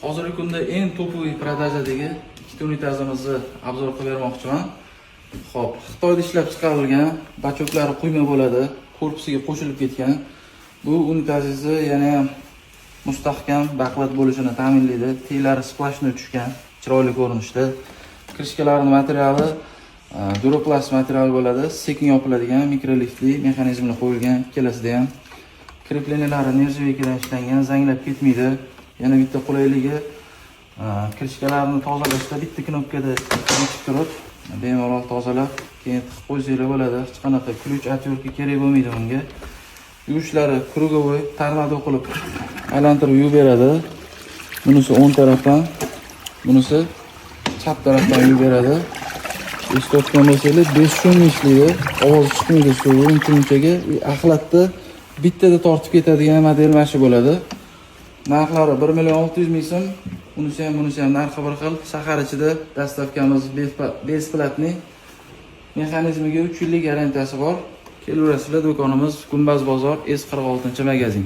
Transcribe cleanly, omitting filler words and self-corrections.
Hozirgi kunda eng топовый продажа dagi ikkita unitazimizni обзор qilib bermoqchiman. Xo'p, Xitoyda ishlab chiqarilgan, бачок lari quyma bo'ladi, korpusiga qo'shilib ketgan. Bu unitazingizni yana ham mustahkam, baquvvat bo'lishini ta'minlaydi. Teglari сплошной tushgan, chiroyli ko'rinishda. Крышка larini materiali duroplast material bo'ladi, sekin yopiladigan mikroliftli mexanizmlar qo'yilgan ikkalasida ham. Крепления lari нержавейка dan ishlangan, zanglab ketmaydi. Yana bitta qulayligi, крышка larni tozalashda bitta knopkada yechib turib, bemalol tozalab, keyin tiqib qo'ysanglar bo'ladi. Hech qanaqa ключ, отвертка kerak bo'lmaydi bunga. Yuvishlari круговой, tornado qilib aylantirib yuvib beradi. Bunisi o'ng tarafdan, bunisi chap tarafdan yuvib beradi. Eshitayotgan bo'lsanglar, бесшумный ishlaydi, ovoz chiqmaydi suvi uncha-munchaga. Axlatni bittada tortib ketadigan model mana shu bo'ladi. Narxlari 1 million 600 ming so'm. Unisi ham, bunisi ham narxi bir xil. Shahar ichida доставка miz бесплатный. Mexanizmiga 3 yillik garantiyasi bor. Kelaverasizlar, do'konimiz Gumbaz bozor, S46 magazin.